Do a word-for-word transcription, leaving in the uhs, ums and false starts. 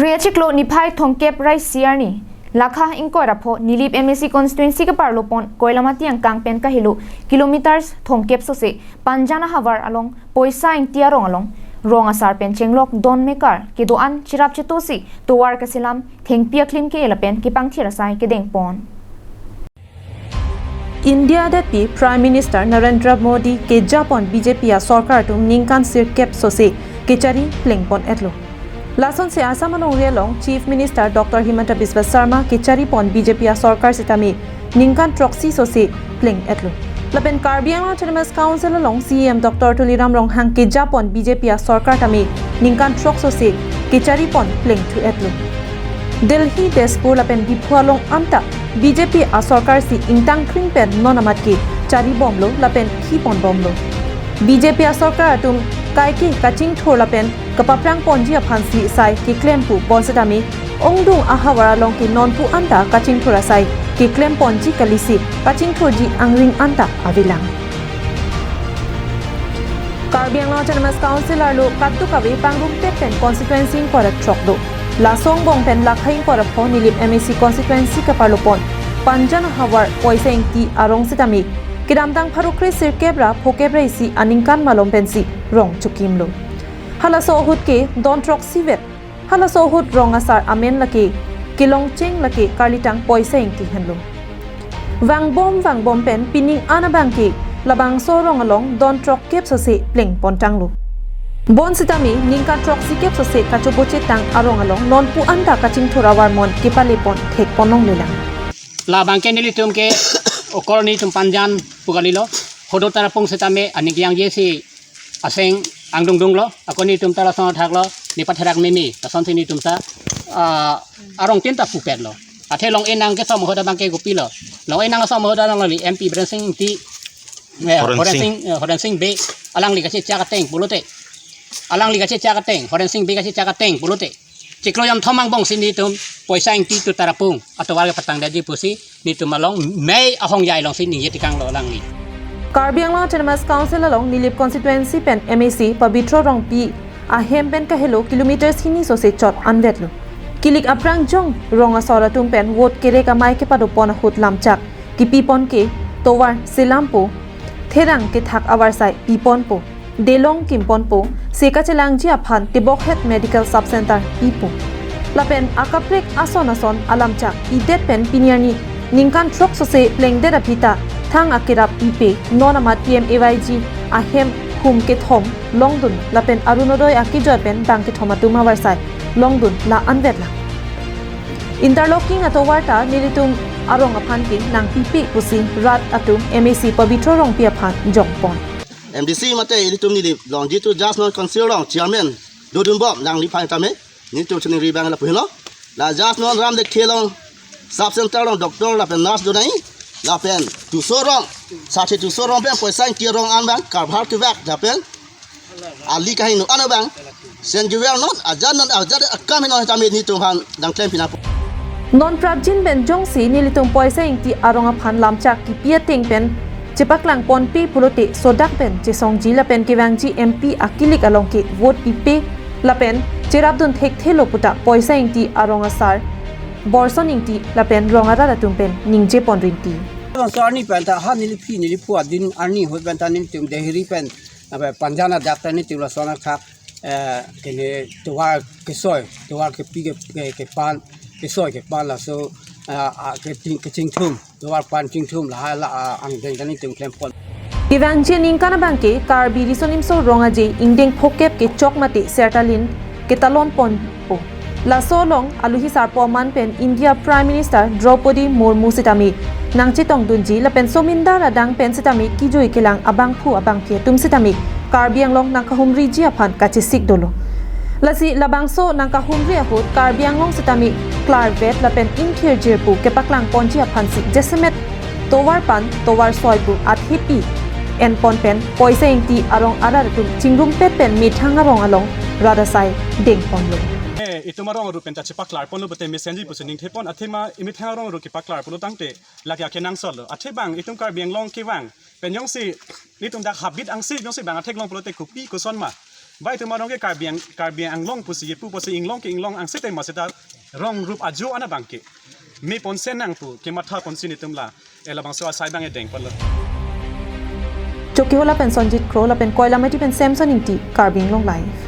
Kre achiklo niphai thomkep ra isi arni, lakha ingkoi ra pho Nilip M A C constituency keparlo pon Koilamati angkang pen kahelo kilometers thomkep sose Panjan ahavar along Poisa Ingti arong along rong asar pen chenglok don mekar kedo-an cherap chetosi tovar keselam thengpi aklim ke-e lapen kepangthir asai kedeng pon. India adetpi Prime Minister Narendra Modi kejapon B J P asorkar atum ningkan sirkep sose kechari plengpon-etlo. Lasonsi Assam alongri along Chief Minister Doctor Himanta Biswa Sarma kecharipon B J P asorkar sitame ningkan throksi sose pleng-etlo. Lapen Karbi Anglong Autonomous Council along C E M Doctor Tuliram Ronghang kejapon B J P asorkar tame ningkan throk sose kecharipon plengthu-etlo. Delhi, Dispur lapen Diphu along anta B J P asorkar si ingtangkring pen non amat kecharibomlo lapen khiponbomlo. B J P asorkar atum kaike kachingthur lapen kapaprang ponji aphansi sai keklem pu bonsitame ongdung ahavar along ke nonpu anta kachingthur asai keklem ponji kalisi kachingthurji angring anta avelang. Karbi Anglong Autonomous Council arlo kadokave pangrumpet pen constituency ingkoi ra throk do. Laso angbong pen lakha ingkoi ra pho Nilip M A C constituency keparlo pon Panjan ahavar Poisa Ingti arong sitame kedamtang pharo kre sirkep ra phokep ra isi aningkan malom pensi rong chokimlo. Halaso ahut ke don throksi vet. Halaso ahut rong asar amen lake kelongcheng lake karlitang Poisa Ingti henlo. Vangbom vangbom pen pining an abang ke labangso rong along don throkkep sose plengpontanglo. Bonsitame ningkan throksikep sose kachobochetang arong along nonpu anta kachingthur avarmon kepalepon thekponlonglelang. Labang ke nelitum ke okor nelitum Panjan pu kalilo, Hodo Tarapung sitame aning kejangje si aseng angdungdunglo, ako nelitum ta lason athaklo, nepatherak meme, lasonsi nelitum ta, ah, arong tin ta pupetlo. Athe Long-e Nang kesom ahut abang ke kopilo. Long-e Nang asom ahut alangli M P Biren Sing Ingti, eh, Horen Horen Sing. Sing, eh, Horen Sing Bey, alangli kachechak ateng pulote. Alangli kachechak ateng, Horen Sing Bey kachechak ateng pulote. Chiklo jonthom angbong si nelitum Poisa Ingti to Tarapung atovar kepatangdetji pusi nelitum along mei ahongjai alongsi ningje tekanglo alangli. Karbi Anglong Autonomous Council along Nilip constituency pen M A C Pabitra Rongpi ahem pen kahelo kilometers hini sose chot anvetlo. Kilik aphrang jong rong asor atum pen vote kerek amei kepadopon ahut lamchak kipipon ke tovar selampo, therang kethak avarsai piponpo, delong kimponpo, se kachelangji aphan tebokhet medical sub center pipo. Lapen akaprek ason ason alamchak pidet pen pini arni ningkan throk sose plengdet aphi ta thang akerap pipe, non amat P M A Y G ahem hum kethom longdun lapen Arunodoi akejoi pen bang kethom atum avarsai longdun la anvetlang. Interlocking atovar ta nelitum arong aphan ke nangpipe pusi rat atum M A C Pabitra Rongpi aphan jongpon. M D C mate ilitum neli longji to just non council along chairman dodunbom nangliphan tame nelitum chiningri abang lapu helo. La just non ram de khelong sub center along doctor lapen nurse donai lapen Tuso rong, Sathi Tuso rong pen Poisa Ingti arong an abang karbhar kevak lapen ali kahingno an abang. Sen juvel non, ajat non, ajat akam heno tame nelitum aphan nangklem pinapo. Non prapjin pen jongsi nelitum Poisa Ingti arong aphan lamchak kipi ateng pen chepaklangponpe pulote sodak pen chesongji lapen kevangji M P akilik along ke vote pipe lapen cherapdun thekthelo puta Poisa Ingti arong asar Borson Ingti lapen rong arat atum pen ningjepon rinti. Laso arni pen ta ha neliphi neliphu adin arni ahut pen ta nelitum Delhi pen, apa, Panjan adak ta nelitum lason athak, eh, kene tovar kesoi, tovar kepi ke, ke, kepan, kesoi kepan laso, ah, ah, keching, kechingthum, tovar pan chingthum lahai la, ah, angdeng ta nelitum klempon. Kevangji aningkan abang ke Karbi Riso Nimso Rong Aje ingdeng phokep kechok mate sertalin ketalonponpo. Laso along aluhi sarpo aman pen India Prime Minister Draupadi Murmu sitame nangchetongdunji lapen somindar adang pen sitame kejui kelang abangphu abangphi atum sitame Karbi Anglong nangkahumriji aphan kachesik dolo. Lasi labangso nangkahumri ahut Karbi Anglong sitame klarvet lapen ingthir jirpo kepaklangponji aphansi jasemet tovar pan tovar soi pu athepi enpon pen Poisa Ingti arong arat atum chingrumpet pen methang arong along rat asai dengponlo. Eh, itum arong aru pen ta chepaklarponlo pute mesenji pusi ningthepon athema imethang arong aru kepaklarponlo tangte lake akenangsotlo. Athe bang itum Karbi Anglong kevang pen jongsi nelitum dak habit angsi jongsi bang atheklong pulote kopi koson ma. Bai itum arong ke Karbi Ang-, Karbi Anglong pusi kepu pusi inglong ke inglong angse tema seta rong rup ajo ana bangke. Me ponsen nangpu kematha ponsi netum la. Ela bangso asai bang edeng palo. Chokihola pen Sonjit Kro lapen Koilamati pen Samson Ingti, Karbi Anglong Live.